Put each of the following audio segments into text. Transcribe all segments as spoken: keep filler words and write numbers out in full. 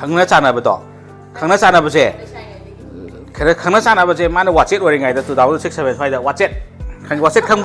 ꯈꯪꯅ ꯆꯥꯟꯅꯕꯗꯣ, ꯈꯪꯅ ꯆꯥꯟꯅꯕꯁꯦ, ꯈꯔ ꯈꯪꯅ ꯆꯥꯟꯅꯕꯁꯦ ꯃꯥꯅ ꯋꯥꯆꯦꯠ ꯑꯣꯏꯔꯤꯉꯩꯗ, two thousand six seven ꯁ꯭ꯋꯥꯏꯗ ꯋꯥꯆꯦꯠ, ꯈꯪ-, ꯋꯥꯆꯦꯠ ꯈꯪ-,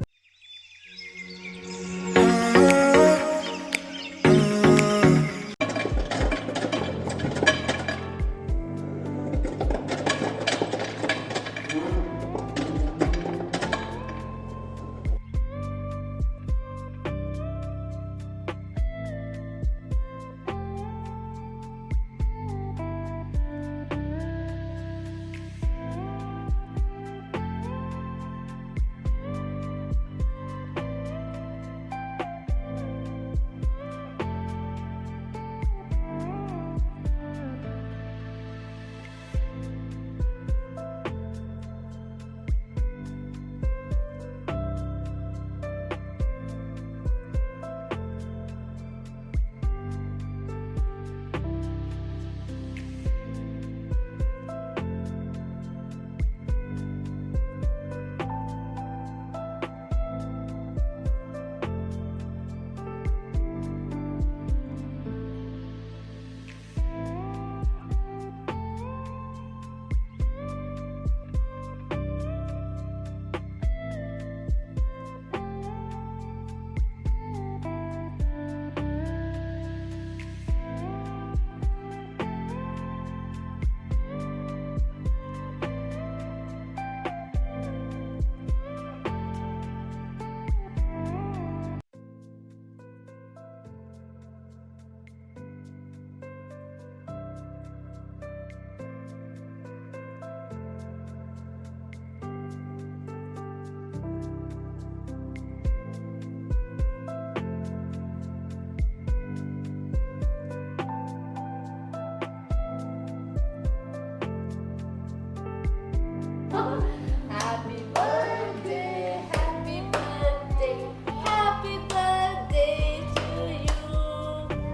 Happy birthday, happy birthday, happy birthday to you.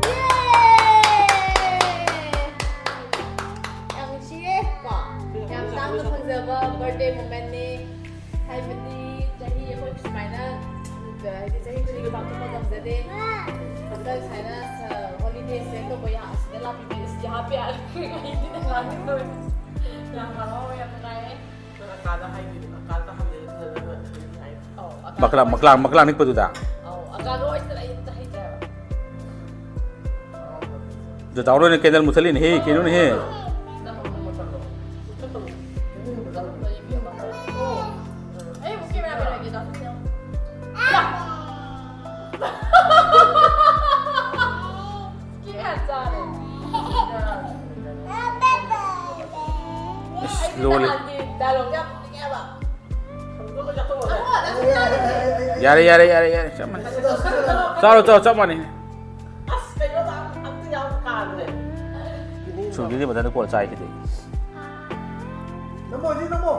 Yay! ꯌꯥꯝ ꯅꯨꯡꯁꯤꯌꯦ ꯀꯣ꯫ ꯌꯥꯝ ꯇꯥꯡꯅ ꯐꯪꯖꯕ birthday momentꯅꯤ꯫ ꯍꯥꯏꯕꯗꯤ ꯆꯍꯤ ꯑꯩꯈꯣꯏ ꯁꯨꯃꯥꯏꯅ ꯍꯥꯏꯗꯤ ꯆꯍꯤ ꯈꯨꯗꯤꯡꯒꯤ ꯄꯥꯡꯊꯣꯛꯄ ꯉꯝꯖꯗꯦ꯫ ꯍꯟꯗꯛ ꯁꯨꯃꯥꯏꯅ ꯍꯣꯂꯤꯗꯦ ꯁ꯭ꯄꯦꯟ ꯇꯧꯕ ꯌꯥ-, ꯑꯁꯤꯗ ꯂꯥꯛꯄꯤꯕ ꯏꯁꯇꯤ ꯍꯥꯞꯄ ꯌꯥꯔꯦ꯫ ꯑꯩꯗꯤ ꯉꯥꯡꯅꯤꯡꯗꯕꯅꯤ꯫ ꯌꯥꯝ ꯍꯔꯥꯎꯋꯦ, ꯌꯥꯝ ꯅꯨꯡꯉꯥꯏꯌꯦ꯫ ꯅꯪ ꯑꯀꯥꯗ ꯍꯥꯏꯗꯣꯏꯅꯦ, ꯑꯀꯥꯗ ꯍꯪꯉꯦ, ꯅꯪ, ꯅꯪ, ꯅꯪ ꯍꯥꯏ꯫ ꯑꯧ, ꯑꯀꯥꯗ ꯃꯀ꯭ꯂꯥꯡ, ꯃꯀ꯭ꯂꯥꯡ ꯅꯤꯛꯄꯗꯨꯗ? ꯑꯧ, ꯑꯀꯥꯗ ꯑꯣꯏꯁꯤꯗ ꯑꯩ ꯑꯝꯇ ꯍꯩꯇ꯭ꯔꯦꯕ꯫ ꯗꯗꯥ ꯍꯣꯏꯅ ꯀꯦꯟꯗꯜ ꯃꯨꯊꯠꯂꯤꯅꯦꯍꯦ, ꯀꯩꯅꯣꯅꯦꯍꯦ? ꯏꯁ, ꯂꯣꯏꯔꯦ꯫ ꯌꯥꯔꯦ, ꯌꯥꯔꯦ, ꯌꯥꯔꯦ, ꯌꯥꯔꯦ, ꯆꯞ ꯃꯥꯟꯅꯩ꯫ ꯆꯥꯔꯣ, ꯆꯥꯔꯣ, ꯆꯞ ꯃꯥꯟꯅꯩ꯫ ꯑꯁ, ꯀꯩꯅꯣ, ꯑꯝꯇ ꯌꯥꯎ ꯀꯥꯗ꯭ꯔꯦ꯫ ꯁꯨꯕꯤꯗꯤ ꯃꯊꯟꯇ ꯀꯣꯜ ꯆꯥꯏꯁꯤꯗꯤ꯫ ꯅꯝꯃꯣ, ꯁꯤ ꯅꯝꯃꯣ꯫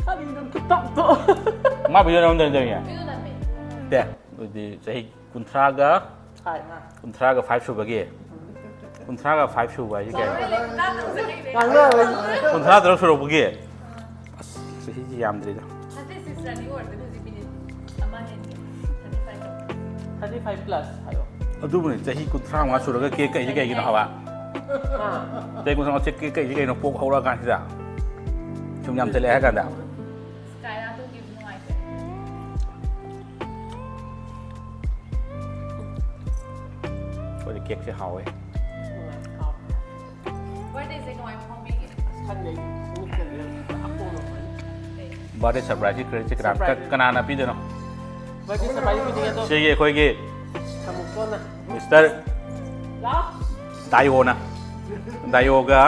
ꯀꯔꯤꯅꯣ ꯈꯨꯇꯞꯇꯣ? ꯃꯥ ꯚꯤꯗꯤꯑꯣ ꯅꯝꯗꯣꯏꯅꯦ꯫ ꯗꯦ, ꯑꯗꯨꯗꯤ ꯆꯍꯤ ꯀꯨꯟꯊ꯭ꯔꯥꯒ, ꯀꯨꯟꯊ꯭ꯔꯥꯒ ꯐꯥꯏꯚ ꯁꯨꯕꯒꯤ꯫ ꯀꯨꯟꯊ꯭ꯔꯥꯒ ꯐꯥꯏꯚ ꯁꯨꯕ ꯍꯥꯏꯁꯦ ꯀꯩꯅꯣ? ꯉꯥꯡꯅꯔꯣꯏ꯫ ꯀꯨꯟꯊ꯭ꯔꯥ ꯇꯔꯨꯛ ꯁꯨꯔꯛꯄꯒꯤ? ꯑꯁ, ꯆꯍꯤꯁꯤ ꯌꯥꯝꯗ꯭ꯔꯤꯗ꯫ ꯊꯥꯔꯇꯤ ꯁꯤꯛꯁ running ꯑꯣꯏꯔꯗꯤ ꯍꯧꯖꯤꯛ ꯃꯤꯅꯤꯠ ꯑꯃ ꯍꯦꯟꯒꯦ꯫ ꯊꯥꯔꯇꯤ ꯐꯥꯏꯚ ꯇꯧꯔꯦ꯫ ꯊꯥꯔꯇꯤ ꯐꯥꯏꯚ ꯄ꯭ꯂꯁ ꯍꯥꯏꯌꯣ꯫ ꯑꯗꯨꯕꯨꯅꯦ, ꯆꯍꯤ ꯀꯨꯟꯊ꯭ꯔꯥ ꯃꯉꯥ ꯁꯨꯔꯒ ꯀꯦꯛ ꯀꯛꯏꯁꯦ ꯀꯩꯒꯤꯅꯣ ꯍꯥꯏꯕ? ꯑꯥ꯫ ꯆꯍꯤ ꯀꯨꯟꯊ꯭ꯔꯥ ꯃꯉꯥ ꯀꯦꯛ ꯀꯛꯏꯁꯦ ꯀꯩꯅꯣ, ꯄꯣꯛ ꯍꯧꯔꯛꯑꯀꯥꯟꯁꯤꯗ? ꯁꯨꯝ ꯌꯥꯝꯁꯤꯜꯂꯛꯑꯦ ꯍꯥꯏ ꯀꯥꯟꯗ꯫ ꯁ꯭ꯀꯥꯏ ꯂꯥꯛꯇꯣꯛꯈꯤꯕꯁꯨ ꯅꯨꯡꯉꯥꯏꯇꯦ꯫ ꯑꯩꯈꯣꯏꯗꯤ ꯀꯦꯛꯁꯦ ꯍꯥꯎꯋꯦ꯫ ꯅꯨꯡꯉꯥꯏ, ꯍꯥꯎꯋꯦ꯫ ꯕꯥꯔꯗꯦꯁꯦ ꯀꯃꯥꯏꯅ ꯐꯥꯎꯕꯤꯒꯦ? ꯑꯁ, ꯈꯪꯗꯦ, ꯑꯩ ꯃꯤꯠꯀꯗꯤ ꯑꯄꯣꯝꯕ ꯑꯃꯅꯤ꯫ ꯕꯥꯔꯗꯦ ꯁꯔꯄ꯭ꯔꯥꯏꯖꯁꯤ ꯀꯔꯤ-, ꯀꯅꯥ-, ꯁꯔꯄ꯭ꯔꯥꯏꯖ꯫ ꯀ-, ꯀꯅꯥꯅ ꯄꯤꯗꯣꯏꯅꯣ? ꯕꯥꯔꯗꯦ ꯁꯔꯄ꯭ꯔꯥꯏꯖ ꯄꯤꯅꯤꯡꯉꯦ ꯑꯗꯣ꯫ ꯁꯤꯒꯤ ꯑꯩꯈꯣꯏꯒꯤ ꯁꯥꯃꯨꯁꯣꯟꯅ꯫ ꯃꯤꯁꯇꯔ ꯂꯥꯎ꯫ ꯗꯥꯏꯑꯣꯅ꯫ ꯗꯥꯏꯑꯣꯒ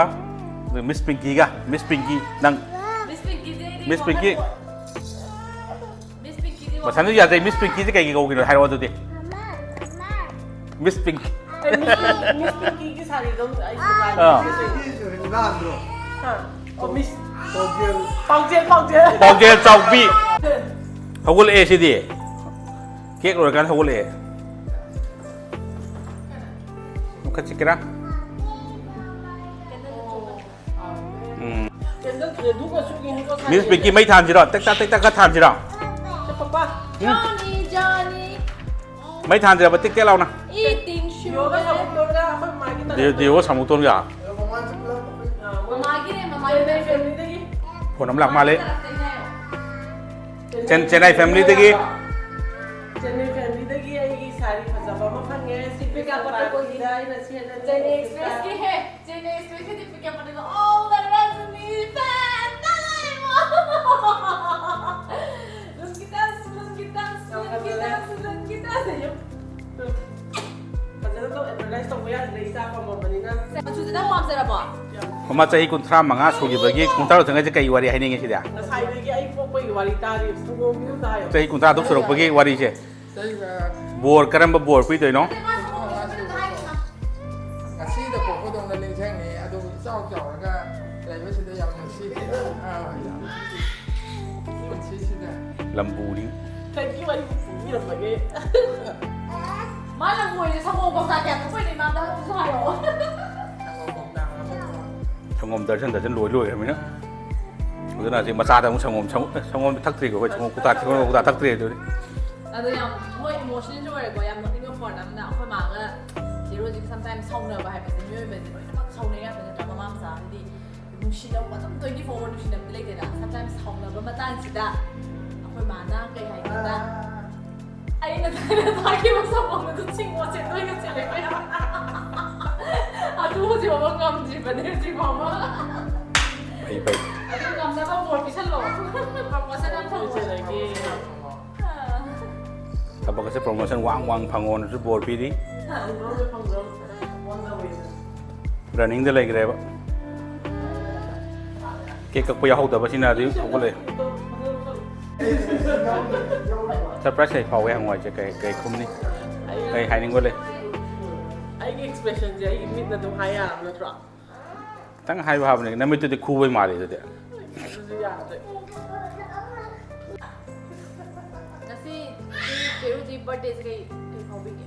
ꯃꯤꯁ ꯄꯤꯡꯀꯤꯒ꯫ ꯃꯤꯁ ꯄꯤꯡꯀꯤ, ꯅꯪ꯫ ꯃꯤꯁ ꯄꯤꯡꯀꯤꯁꯦ ꯑꯩꯗꯤ ꯃꯤꯁ ꯄꯤꯡꯀꯤ꯫ ꯃꯣꯍꯟ ꯃꯤꯁ ꯄꯤꯡꯀꯤꯗꯤ ꯃꯊꯟꯗ ꯌꯥꯗꯦ꯫ ꯃꯤꯁ ꯄꯤꯡꯀꯤꯁꯦ ꯀꯩꯒꯤ ꯀꯧꯒꯤꯅꯣ ꯍꯥꯏꯔꯛꯑꯣ ꯑꯗꯨꯗꯤ꯫ ꯃꯤꯁ ꯄꯤꯡꯀꯤ꯫ ꯑꯦ, ꯃꯤꯁ ꯄꯤꯡ-, ꯃꯤꯁ ꯄꯤꯡꯀꯤꯒꯤ ꯁꯥꯔꯤꯗꯣ ꯑꯝꯇ ꯑꯩ ꯑꯥ꯫ ꯍꯥ? ꯑꯣ, ꯃꯤꯁ꯫ ꯄꯥꯎꯖꯦꯜ꯫ ꯄꯥꯎꯖꯦꯜ, ꯄꯥꯎꯖꯦꯜ꯫ ꯄꯥꯎꯖꯦꯜ ꯆꯥꯎꯕꯤ꯫ ꯍꯧꯒꯠꯂꯛꯑꯦ ꯁꯤꯗꯤ꯫ ꯀꯦꯛ ꯂꯣꯏꯔꯀꯥꯟꯗ ꯍꯧꯒꯠꯂꯛꯑꯦ꯫ ꯃꯨꯈꯠꯁꯤꯀꯦꯔꯥ? ꯎꯝ꯫ ꯃꯤꯁ ꯄꯤꯡꯀꯤ, ꯃꯩ ꯊꯥꯟꯁꯤꯔꯣ? ꯇꯦꯛ ꯇꯥꯛ ꯇꯦꯛ ꯇꯥꯛ ꯈꯔ ꯊꯥꯟꯁꯤꯔꯣ? Johnny, Johnny, ꯃꯩ ꯊꯥꯟꯁꯤꯔꯕ? ꯇꯦꯛ ꯇꯦꯛ ꯂꯥꯎꯅ. Eating sugar. ꯗꯤꯑꯣ ꯁꯥꯃꯨꯛꯇꯣꯟꯒ. ꯃꯃꯥꯒꯤꯅꯦ, ꯃꯃꯥꯒꯤꯅꯦ꯫ ꯐꯣꯟ ꯑꯃ ꯂꯥꯛ ꯃꯥꯜꯂꯦ. ꯆꯦꯟ- ꯆꯦꯟꯅꯥꯏ ꯐꯦꯃꯤꯂꯤꯗꯒꯤ. ꯆꯦꯟꯅꯥꯏ ꯐꯦꯃꯤꯂꯤꯗꯒꯤ ꯑꯩꯒꯤ ꯁꯥꯔꯤ ꯐꯖꯕ ꯑꯃ ꯐꯪꯉꯦ꯫ ꯁꯤ ꯄꯤꯛ ꯑꯞ ꯄꯣꯠꯇ ꯀꯣꯏꯒꯤ꯫ ꯄꯤꯛꯑꯞꯇ ꯑꯩꯅ ꯁꯦꯠꯂꯅꯤ꯫ ꯆꯦꯟꯅꯥꯏ ꯑꯦꯛꯁꯄ꯭ꯔꯦꯁꯀꯤ ꯍꯦ, ꯆꯦꯟꯅꯥꯏ ꯑꯦꯛꯁꯄ꯭ꯔꯦꯁꯀꯤ ꯄꯤꯛ ꯑꯞ ꯄꯣꯠꯇ all the Rajni fan. ꯂꯨꯟꯒꯤ dance, ꯂꯨꯟꯒꯤ dance, ꯂꯨꯟꯒꯤ dance, ꯂꯨꯟꯒꯤ dance. ꯐꯖꯅ ꯇꯧ, ꯑꯦꯗꯚꯔꯇꯥꯏꯁ ꯇꯧꯕ ꯌꯥꯗ꯭ꯔꯦ, ꯏꯆꯥ ꯄꯝꯃꯕꯅꯤꯅ꯫ ꯃꯆꯨꯁꯦ ꯅꯪ ꯄꯥꯝꯖꯔꯕꯣ? ꯃꯃꯥ ꯆꯍꯤ ꯀꯨꯟꯊ꯭ꯔꯥ ꯃꯉꯥ ꯁꯨꯈꯤꯕꯒꯤ, ꯀꯨꯟꯊ꯭ꯔꯥ ꯊꯪꯉꯩꯁꯦ ꯀꯩ ꯋꯥꯔꯤ ꯍꯥꯏꯅꯤꯡꯉꯤ ꯁꯤꯗꯤ? ꯉꯁꯥꯏꯗꯒꯤ ꯑꯩ ꯄꯣꯛꯄꯒꯤ ꯋꯥꯔꯤ ꯇꯥꯔꯤ, ꯁꯪꯒꯣꯝꯒꯤꯗꯣ ꯇꯥꯏꯌꯣ꯫ ꯆꯍꯤ ꯀꯨꯟꯊ꯭ꯔꯥ ꯇꯔꯨꯛ ꯁꯨꯔꯛꯄꯒꯤ ꯋꯥꯔꯤꯁꯦ꯫ ꯆꯍꯤ ꯕꯣꯔ, ꯀꯔꯝꯕ ꯕꯣꯔ ꯄꯤꯗꯣꯏꯅꯣ? ꯉꯁꯤꯗ ꯄꯣꯛꯄꯗꯧꯅ ꯅꯤꯡꯁꯤꯡꯉꯤ, ꯑꯗꯨꯕꯨ ꯏꯆꯥꯎ ꯆꯥꯎꯔꯒ ꯂꯩꯕꯁꯤꯗ ꯌꯥꯝ ꯅꯨꯡꯁꯤ꯫ ꯑꯥ, ꯄꯨꯟꯁꯤꯁꯤꯗ꯫ ꯂꯝꯕꯨꯅꯤ꯫ ꯊꯦꯡꯀ꯭ꯌꯨ, ꯑꯩ ꯄꯤꯔꯝꯕꯒꯤ꯫ ꯃꯥꯅ ꯃꯣꯏꯁꯦ ꯁꯪꯒꯣꯝ ꯀꯧꯇꯥ ꯀꯌꯥ ꯊꯛꯄꯩꯅꯣ ꯏꯃꯥꯗ ꯑꯗꯨꯁꯨ ꯍꯥꯏꯔꯛꯑꯣ꯫ ꯁꯪꯒꯣꯝ ꯀꯧꯇꯥ ꯑꯃ꯫ ꯁꯪꯒꯣꯝ ꯗꯔꯖꯟ ꯗꯔꯖꯟ ꯂꯣꯏ ꯂꯣꯏꯈ꯭ꯔꯕꯅꯤꯅ꯫ ꯑꯗꯨꯅ ꯍꯧꯖꯤꯛ ꯃꯆꯥꯗ ꯑꯃꯨꯛ ꯁꯪꯒꯣꯝ, ꯁꯪꯒꯣꯝ, ꯁꯪꯒꯣꯝꯗꯤ ꯊꯛꯇ꯭ꯔꯤꯀꯣ ꯑꯩꯈꯣꯏ, ꯁꯪꯒꯣꯝ ꯀꯧꯇꯥ, ꯁꯪꯒꯣꯝ ꯀꯧꯇꯥ ꯊꯛꯇ꯭ꯔꯤ ꯑꯗꯨꯗꯤ꯫ ꯑꯗꯣ ꯌꯥꯝ ꯍꯣꯏ, ꯏꯃꯣꯁꯅꯦꯜꯁꯨ ꯑꯣꯏꯔꯦꯀꯣ꯫ ꯌꯥꯝ ꯅꯣꯛꯅꯤꯡꯕ ꯄꯥꯔꯠ ꯑꯃꯅ ꯑꯩꯈꯣꯏ ꯃꯥꯒ ꯆꯦꯔꯣꯁꯤꯒ ꯁꯝꯇꯥꯏꯝ ꯁꯥꯎꯅꯕ ꯍꯥꯏꯕꯁꯦ, ꯃꯤꯑꯣꯏꯕꯁꯦ ꯂꯣꯏꯅꯃꯛ ꯁꯥꯎꯅꯩ ꯉꯥꯛꯇ ꯅꯠꯇ꯭ꯔꯥ? ꯃꯃꯥ ꯃꯆꯥ ꯍꯥꯏꯗꯤ ꯅꯨꯡꯁꯤꯅꯕ ꯑꯗꯨꯝ ꯇ꯭ꯋꯦꯟꯇꯤ ꯐꯣꯔ ꯑꯋꯥꯔ ꯅꯨꯡꯁꯤꯅꯕꯗꯤ ꯂꯩꯇꯦꯅ꯫ ꯁꯝꯇꯥꯏꯝ ꯁꯥꯎꯅꯕ ꯃꯇꯥꯡꯁꯤꯗ ꯑꯩꯈꯣꯏ ꯃꯥꯅ ꯀꯩ ꯍꯥꯏꯒꯦꯗ, ꯑꯩꯅ ꯊꯥꯏꯅ ꯊꯥꯈꯤꯕ ꯁꯪꯒꯣꯝꯗꯨ ꯆꯤꯡꯉꯣ ꯆꯦꯟꯗꯣꯏꯒ ꯆꯦꯜꯂꯦ ꯀꯌꯥ꯫ ꯑꯗꯨ ꯍꯧꯖꯤꯛ ꯐꯥꯎꯕ ꯉꯝꯗ꯭ꯔꯤꯕꯅꯦ, ꯍꯧꯖꯤꯛ ꯐꯥꯎꯕ꯫ ꯐꯩ, ꯐꯩ꯫ ꯑꯗꯨ ꯉꯝꯅꯕ ꯕꯣꯔ ꯄꯤꯁꯜꯂꯣ꯫ ꯄ꯭ꯔꯃꯣꯁꯟ ꯌꯥꯝ ꯇꯧꯔꯣ꯫ ꯊꯕꯛ ꯑꯁꯦ ꯄ꯭ꯔꯃꯣꯁꯟ ꯋꯥꯡ ꯋꯥꯡ ꯐꯪꯉꯣꯅꯁꯨ ꯕꯣꯔ ꯄꯤꯔꯤ꯫ ꯔꯟꯅꯤꯡꯗ ꯂꯩꯈ꯭ꯔꯦꯕ꯫ ꯀꯦꯛ ꯀꯛꯄ ꯌꯥꯎꯍꯧꯗꯕꯁꯤꯅ ꯑꯗꯨ ꯍꯧꯒꯠꯂꯛꯑꯦ꯫ ꯁꯔꯄ꯭ꯔꯥꯏꯁ ꯀꯩ ꯐꯥꯎꯋꯦ ꯍꯪꯉꯣ ꯍꯥꯏꯁꯦ? ꯀꯩ, ꯀꯩ ꯈꯨꯝꯅꯤ? ꯀꯩ ꯍꯥꯏꯅꯤꯡꯕ ꯂꯩ? ꯑꯩꯒꯤ ꯑꯦꯛꯁꯄ꯭ꯔꯦꯁꯟꯁꯦ ꯑꯩꯒꯤ ꯃꯤꯠꯅ ꯑꯗꯨꯝ ꯍꯥꯏ ꯌꯥꯔꯕ ꯅꯠꯇ꯭ꯔꯣ? ꯈꯤꯇꯪ ꯍꯥꯏꯕ ꯍꯥꯏꯕꯅꯤ, ꯅꯃꯤꯠꯇꯨꯗꯤ ꯈꯨꯕꯩ ꯃꯥꯜꯂꯤ ꯑꯗꯨꯗꯤ꯫ ꯑꯗꯨꯁꯨ ꯌꯥꯗ꯭ꯔꯦ꯫ ꯉꯁꯤ ꯐꯦꯔꯨꯖꯤ ꯕꯥꯔꯗꯦꯁꯦ ꯀꯩ, ꯀꯩ ꯐꯥꯎꯕꯤꯒꯦ?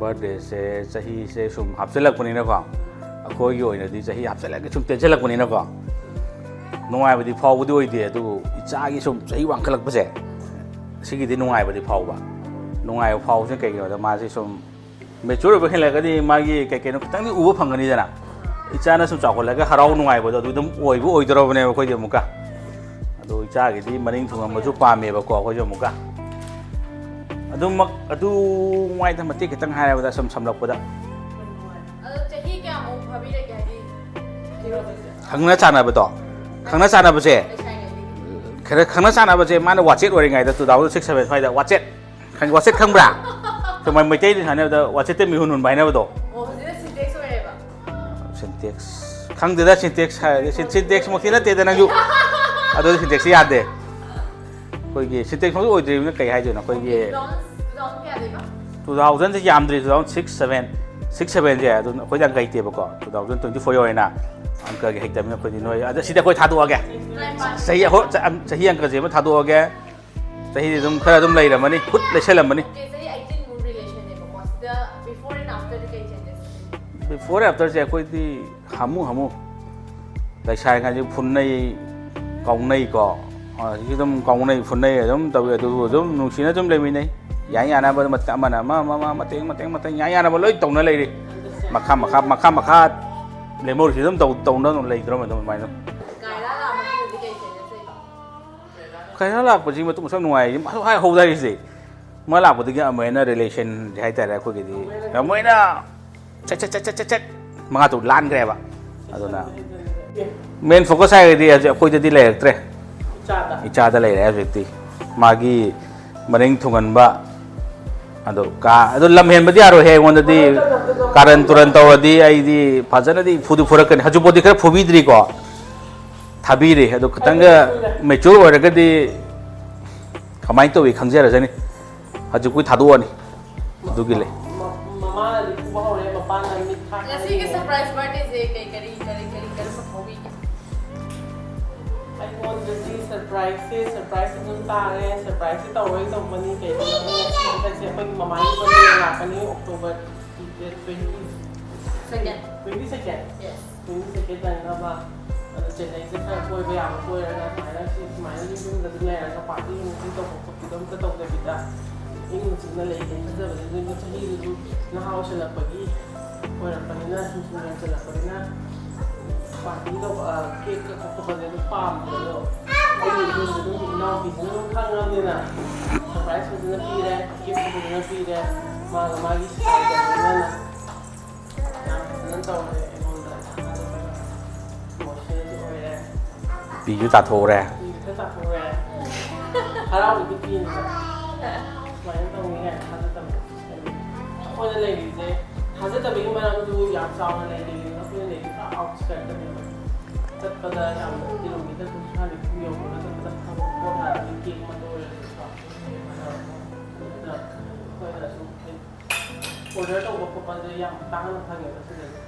ꯕꯥꯔꯗꯦꯁꯦ ꯆꯍꯤꯁꯦ ꯁꯨꯝ ꯍꯥꯞꯆꯤꯜꯂꯛꯄꯅꯤꯅꯀꯣ, ꯑꯩꯈꯣꯏꯒꯤ ꯑꯣꯏꯅꯗꯤ ꯆꯍꯤ ꯍꯥꯞꯆꯤꯜꯂꯛꯑꯒ ꯁꯨꯝ ꯇꯦꯟꯁꯤꯜꯂꯛꯄꯅꯤꯅꯀꯣ, ꯅꯨꯡꯉꯥꯏꯕꯗꯤ ꯐꯥꯎꯕꯗꯤ ꯑꯣꯏꯗꯦ, ꯑꯗꯨꯕꯨ ꯏꯆꯥꯒꯤ ꯁꯨꯝ ꯆꯍꯤ ꯋꯥꯡꯈꯠꯂꯛꯄꯁꯦ, ꯁꯤꯒꯤꯗꯤ ꯅꯨꯡꯉꯥꯏꯕꯗꯤ ꯐꯥꯎꯕ꯫ ꯅꯨꯡꯉꯥꯏꯕ ꯐꯥꯎꯕꯁꯤꯅ ꯀꯩꯒꯤꯅꯣꯗ, ꯃꯥꯁꯦ ꯁꯨꯝ ꯃꯦꯆ꯭ꯌꯣꯔ ꯑꯣꯏꯕ ꯍꯦꯜꯂꯛꯑꯒꯗꯤ ꯃꯥꯒꯤ ꯀꯩ ꯀꯩꯅꯣ ꯈꯤꯇꯪꯗꯤ ꯎꯕ ꯐꯪꯒꯅꯤꯗꯅ꯫ ꯏꯆꯥꯅ ꯁꯨꯝ ꯆꯥꯎꯈꯠꯂꯒ ꯍꯔꯥꯎ ꯅꯨꯡꯉꯥꯏꯕꯗꯣ ꯑꯗꯨ ꯑꯗꯨꯝ ꯑꯣꯏꯕ ꯑꯣꯏꯗꯣꯔꯕꯅꯦꯕ ꯑꯩꯈꯣꯏꯗꯤ ꯑꯃꯨꯛꯀ꯫ ꯑꯗꯣ ꯏꯆꯥꯒꯤꯗꯤ ꯃꯅꯤꯡ ꯊꯨꯡꯉꯝꯕꯁꯨ ꯄꯥꯝꯃꯦꯕꯀꯣ ꯑꯩꯈꯣꯏꯁꯨ ꯑꯃꯨꯛꯀ꯫ ꯑꯗꯨꯃꯛ ꯑꯗꯨ ꯉꯥꯏꯗ ꯃꯇꯦꯛ ꯈꯤꯇꯪ ꯍꯥꯏꯔꯕꯗ ꯁꯨꯝ ꯁꯝꯂꯛꯄꯗ꯫ ꯑꯗꯣ ꯆꯍꯤ ꯀꯌꯥꯃꯨꯛ ꯐꯥꯕꯤꯔꯒꯦ ꯍꯥꯏꯗꯤ? ꯈꯪꯅ ꯆꯥꯟꯅꯕꯗꯣ, ꯈꯪꯅ ꯆꯥꯟꯅꯕꯁꯦ, ꯂꯩꯁꯥꯔꯤꯉꯩꯗꯒꯤ? ꯈꯔ ꯈꯪꯅ ꯆꯥꯟꯅꯕꯁꯦ ꯃꯥꯅ ꯋꯥꯆꯦꯠ ꯑꯣꯏꯔꯤꯉꯩꯗ, ꯇꯨ ꯊꯥꯎꯖꯟ ꯁꯤꯛꯁ ꯁꯚꯦꯟ ꯁ꯭ꯋꯥꯏꯗ ꯋꯥꯆꯦꯠ, ꯈꯪ-, ꯋꯥꯆꯦꯠ ꯈꯪꯕ꯭ꯔꯥ? ꯁꯨꯃꯥꯏ ꯃꯩꯇꯩꯗ ꯍꯥꯏꯅꯕꯗ ꯋꯥꯆꯦꯠꯇ ꯃꯤꯍꯨꯟ ꯍꯨꯟꯕ ꯍꯥꯏꯅꯕꯗꯣ꯫ ꯑꯣ, ꯍꯧꯖꯤꯛꯅ ꯁꯤꯟꯇꯦꯛꯁ ꯑꯣꯏꯔꯦꯕ? ꯁꯤꯟꯇꯦꯛꯁ ꯈꯪꯗꯦꯗ, ꯁꯤꯟꯇꯦꯛꯁ ꯍꯥꯏꯔꯗꯤ ꯁꯤꯟ-, ꯁꯤꯟꯇꯦꯛꯁꯃꯛꯇꯤ ꯅꯠꯇꯦꯗ ꯅꯪꯁꯨ꯫ ꯑꯗꯨ ꯁꯤꯟꯇꯦꯛꯁꯁꯤ ꯌꯥꯗꯦ꯫ ꯑꯩꯈꯣꯏꯒꯤ ꯁꯤꯟꯇꯦꯛꯁꯃꯛꯁꯨ ꯑꯣꯏꯗ꯭ꯔꯤꯕꯅꯤꯅ ꯀꯩ ꯍꯥꯏꯗꯣꯏꯅꯣ? ꯑꯩꯈꯣꯏꯒꯤ ꯇꯨ ꯊꯥꯎꯖꯟ, ꯇꯨ ꯊꯥꯎꯖꯟ ꯀꯌꯥꯗꯩꯕ? ꯇꯨ ꯊꯥꯎꯖꯟꯁꯦ ꯌꯥꯝꯗ꯭ꯔꯤ, two thousand six seven, six ꯁꯚꯦꯟꯁꯦ ꯑꯗꯨꯝ ꯑꯩꯈꯣꯏꯗꯤ ꯑꯪꯀ ꯍꯩꯇꯦꯕꯀꯣ꯫ ꯇꯨ ꯊꯥꯎꯖꯟ ꯇ꯭ꯋꯦꯟꯇꯤ ꯐꯣꯔ ꯌꯧꯔꯦꯅ, ꯑꯪꯀꯒꯤ ꯍꯩꯇꯕꯅꯤꯅ ꯑꯩꯈꯣꯏꯗꯤ ꯅꯣꯏ ꯑꯗ ꯁꯤꯗ ꯑꯩꯈꯣꯏ ꯊꯥꯗꯣꯛꯑꯒꯦ꯫ Time pass. ꯆꯍꯤ ꯑꯍꯨꯝ, ꯆ-, ꯑꯝ, ꯆꯍꯤ ꯑꯪꯀꯁꯦ ꯑꯃ ꯊꯥꯗꯣꯛꯑꯒꯦ꯫ ꯆꯍꯤꯗꯤ ꯑꯗꯨꯝ ꯈꯔ ꯑꯗꯨꯝ ꯂꯩꯔꯝꯃꯅꯤ, ꯍꯨꯠ ꯂꯩꯁꯜꯂꯝꯃꯅꯤ꯫ ꯑꯣꯀꯦ, ꯆꯍꯤ ꯑꯩꯇꯤꯟ ꯃꯨꯛ ꯔꯤꯂꯦꯁꯟꯅꯦꯕꯀꯣ꯫ ꯁꯤꯗ before and after ꯗꯤ ꯀꯩ changes? ꯕꯤꯐꯣꯔ ꯑꯦꯐꯇꯔꯁꯦ ꯑꯩꯈꯣꯏꯗꯤ ꯍꯥꯃꯨ ꯍꯥꯃꯨ꯫ ꯂꯩꯁꯥꯔꯤꯉꯩꯗꯤ ꯐꯨꯟꯅꯩ, ꯀꯥꯎꯅꯩꯀꯣ꯫ ꯍꯧꯖꯤꯛ ꯑꯗꯨꯝ ꯀꯥꯎꯅꯩ, ꯐꯨꯟꯅꯩ ꯑꯗꯨꯝ ꯇꯧꯏ, ꯑꯗꯨꯕꯨ ꯑꯗꯨꯝ ꯅꯨꯡꯁꯤꯅ ꯑꯗꯨꯝ ꯂꯩꯃꯤꯟꯅꯩ꯫ ꯌꯥꯏ ꯌꯥꯅꯕ ꯃꯇ-, ꯑꯃꯅ ꯑꯃ, ꯑꯃ, ꯑꯃ, ꯃꯇꯦꯡ, ꯃꯇꯦꯡ, ꯃꯇꯦꯡ, ꯌꯥꯏ ꯌꯥꯅꯕ ꯂꯣꯏ ꯇꯧꯅ ꯂꯩꯔꯤ꯫ ꯃꯈꯥ, ꯃꯈꯥ, ꯃꯈꯥ, ꯃꯈꯥ ꯂꯦꯝꯍꯧꯔꯤꯁꯤ ꯑꯗꯨꯝ ꯇꯧ-, ꯇꯧꯅ ꯑꯗꯨꯝ ꯂꯩꯗ꯭ꯔꯣ ꯑꯗꯨꯝ ꯑꯗꯨꯃꯥꯏꯅ꯫ ꯀꯥꯏꯔꯥ ꯂꯥꯛꯑ ꯃꯇꯨꯡꯗꯗꯤ ꯀꯩ changes ꯂꯩꯕ? ꯀꯥꯏꯔꯥ ꯂꯥꯛꯄꯁꯤ ꯃꯇꯨꯡ ꯃꯁꯛ ꯅꯨꯡꯉꯥꯏ, ꯃꯁꯛ ꯍꯥꯏ ꯍꯧꯗ ꯍꯥꯏꯔꯤꯁꯦ꯫ ꯃꯥ ꯂꯥꯛꯄꯗꯒꯤ ꯑꯃꯨꯛ ꯍꯦꯟꯅ ꯔꯤꯂꯦꯁꯟ ꯍꯥꯏꯇꯥꯔꯦ ꯑꯩꯈꯣꯏꯒꯤꯗꯤ꯫ ꯑꯃꯨꯛ ꯍꯦꯟꯅ ꯆꯠ, ꯆꯠ, ꯆꯠ, ꯆꯠ, ꯆꯠ, ꯆꯠ, ꯃꯉꯥ ꯇꯔꯨꯛ ꯂꯥꯟꯈ꯭ꯔꯦꯕ꯫ ꯑꯗꯨꯅ ꯃꯦꯟ ꯐꯣꯀꯁ ꯍꯥꯏꯔꯒꯗꯤ ꯍꯧꯖꯤꯛ ꯑꯩꯈꯣꯏꯗꯗꯤ ꯂꯩꯔꯛꯇ꯭ꯔꯦ꯫ ꯏꯆꯥꯗ꯫ ꯏꯆꯥꯗ ꯂꯩꯔꯦ ꯍꯧꯖꯤꯛꯇꯤ꯫ ꯃꯥꯒꯤ ꯃꯅꯤꯡ ꯊꯨꯡꯍꯟꯕ, ꯑꯗꯣ ꯀꯥ, ꯑꯗꯣ ꯂꯝ ꯍꯦꯟꯕꯗꯤ ꯌꯥꯔꯣꯏꯍꯦ ꯑꯩꯉꯣꯟꯗꯗꯤ꯫ ꯀꯥꯔꯟ ꯇꯨꯔꯟ ꯇꯧꯔꯗꯤ ꯑꯩꯗꯤ ꯐꯖꯅꯗꯤ ꯐꯨꯗꯤ ꯐꯨꯔꯛꯀꯅꯤ꯫ ꯍꯧꯖꯤꯛꯐꯥꯎꯗꯤ ꯈꯔ ꯐꯨꯕꯤꯗ꯭ꯔꯤꯀꯣ꯫ ꯊꯥꯕꯤꯔꯦ꯫ ꯑꯗꯣ ꯈꯤꯇꯪꯒ ꯃꯦꯆ꯭ꯌꯣꯔ ꯑꯣꯏꯔꯒꯗꯤ ꯀꯃꯥꯏꯅ ꯇꯧꯏ ꯈꯪꯖꯔꯖꯅꯤ꯫ ꯍꯧꯖꯤꯛꯄꯨꯗꯤ ꯊꯥꯗꯣꯛꯑꯅꯤ꯫ ꯑꯗꯨꯒꯤ ꯂꯩ꯫ ꯃ-, ꯃꯃꯥꯅꯗꯤ ꯐꯨꯕ ꯍꯧꯔꯦ, ꯃꯄꯥꯅ ꯃꯤꯠ ꯈꯥꯛꯑꯒ ꯉꯁꯤꯒꯤ ꯌꯦꯡꯉꯦ꯫ ꯁꯔꯄ꯭ꯔꯥꯏꯁ ꯕꯥꯔꯊꯗꯦꯁꯦ ꯀꯩ ꯀꯔꯤ ꯀꯔꯤ ꯀꯔꯤ ꯀꯔꯝꯕ ꯐꯥꯎꯕꯤꯒꯦ? ꯑꯩꯉꯣꯟꯗꯗꯤ ꯁꯔꯄ꯭ꯔꯥꯏꯁꯁꯦ ꯁꯔꯄ꯭ꯔꯥꯏꯁ ꯑꯗꯨꯝ ꯇꯥꯔꯦ꯫ ꯁꯔꯄ꯭ꯔꯥꯏꯁꯁꯦ ꯇꯧꯔꯣꯏ ꯇꯧꯕꯅꯤ꯫ ꯀꯩꯒꯤꯅꯣ ꯍꯥꯏꯕꯗ ꯉꯁꯤ ꯍꯟꯗꯛꯁꯦ ꯑꯩꯈꯣꯏꯒꯤ ꯃꯃꯥꯒꯤ ꯕꯥꯔꯊꯗꯦ ꯂꯥꯛꯀꯅꯤ, ꯑꯣꯛꯇꯣꯕꯔ ꯇ꯭ꯋꯦꯟꯇꯤ꯫ Second. ꯇ꯭ꯋꯦꯟꯇꯤ ꯁꯦꯀꯦꯟ꯫ Yes. ꯇ꯭ꯋꯦꯟꯇꯤ ꯁꯦꯀꯦꯟ ꯅꯪꯅꯕ꯫ ꯑꯗꯣ ꯆꯦꯟꯅꯩꯁꯦ ꯈꯔ ꯀꯣꯏꯕ ꯌꯥꯕ ꯀꯣꯏꯔꯒ ꯁꯨꯃꯥꯏꯅ ꯁꯤ ꯁꯨꯃꯥꯏꯅ ꯌꯨꯝꯗ ꯑꯗꯨꯝ ꯂꯩꯔꯒ ꯄꯥꯔꯇꯤ ꯅꯨꯡꯇꯤ ꯇꯧꯕ ꯈꯣꯠꯄꯤꯗꯣ ꯑꯝꯇ ꯇꯧꯗꯕꯤꯗ ꯏꯪꯅ ꯆꯤꯛꯅ ꯂꯩꯒꯦꯅ ꯈꯟꯖꯕꯅꯦ꯫ ꯑꯗꯨꯒ ꯆꯍꯤꯗꯨ ꯑꯗꯨꯝ ꯅꯍꯥ ꯑꯣꯏꯁꯜꯂꯛꯄꯒꯤ ꯑꯣꯏꯔꯛꯄꯅꯤꯅ, ꯁꯨꯝ ꯁꯨꯝ ꯌꯥꯝꯁꯜꯂꯛꯄꯅꯤꯅ ꯄꯥꯔꯇꯤ ꯇꯧꯕ, ꯀꯦꯛ ꯀꯛꯄ ꯈꯣꯠꯄꯁꯦ ꯑꯗꯨꯝ ꯄꯥꯝꯕꯗꯣ ꯑꯩꯒꯤ ꯏꯃꯨꯡꯗ ꯑꯗꯨꯝ ꯏꯅꯥꯎꯄꯤꯁꯤꯅ ꯑꯗꯨꯝ ꯈꯪꯉꯕꯅꯤꯅ ꯁꯔꯄ꯭ꯔꯥꯏꯁ ꯐꯖꯅ ꯄꯤꯔꯦ, ꯒꯤꯐ ꯐꯖꯅ ꯄꯤꯔꯦ꯫ ꯃꯥꯒ ꯃꯥꯒꯤ ꯁ꯭ꯇꯥꯏꯜꯒ ꯂꯣꯏꯅꯅ ꯌꯥꯝ ꯐꯖꯅ ꯇꯧꯔꯦ꯫ ꯑꯩꯉꯣꯟꯗ ꯏꯃꯣꯁꯅꯦꯜꯁꯨ ꯑꯣꯏꯔꯦ꯫ ꯄꯤꯁꯨ ꯇꯥꯊꯣꯛꯎꯔꯦ꯫ ꯄꯤꯁꯨ ꯈꯔ ꯇꯥꯊꯣꯛꯎꯔꯦ꯫ ꯍꯔꯥꯎꯕꯒꯤ ꯄꯤꯅꯤꯕ꯫ ꯁꯨꯃꯥꯏꯅ ꯇꯧꯅꯤ ꯀꯥꯏꯅ ꯊꯥꯖꯗꯕ꯫ ꯍꯥꯏꯗꯤ ꯑꯩꯈꯣꯏꯅ ꯂꯩꯔꯤꯁꯦ ꯊꯥꯖꯗꯕꯒꯤ ꯃꯔꯝꯗꯨ ꯌꯥꯝ ꯆꯥꯎꯅ ꯂꯩꯔꯤ꯫ ꯑꯩꯈꯣꯏꯅ ꯂꯩꯔꯤꯁꯦ ꯄꯨꯔꯥ ꯑꯥꯎꯠꯁ꯭ꯀꯔꯠꯇꯅꯦꯕ꯫ ꯆꯠꯄꯗ ꯌꯥꯝꯅ ꯀꯤꯂꯣꯃꯤꯇꯔ ꯀꯨꯟꯊ꯭ꯔꯥ ꯅꯤꯐꯨ ꯌꯧꯕꯒ ꯆꯠꯄꯗ ꯐꯪꯕ ꯄꯣꯠ ꯉꯥꯛꯇꯅꯤ꯫ ꯀꯦꯛ ꯑꯃꯇ ꯑꯣꯏꯔꯁꯨꯀꯣ꯫ ꯑꯗꯨꯅ ꯑꯩꯈꯣꯏꯅ ꯁꯨꯝ ꯑꯣꯔꯗꯔ ꯇꯧꯕ ꯈꯣꯠꯄꯁꯦ ꯌꯥꯝ ꯇꯥꯡꯅ ꯐꯪꯉꯦꯕ ꯁꯤꯗꯗꯤ꯫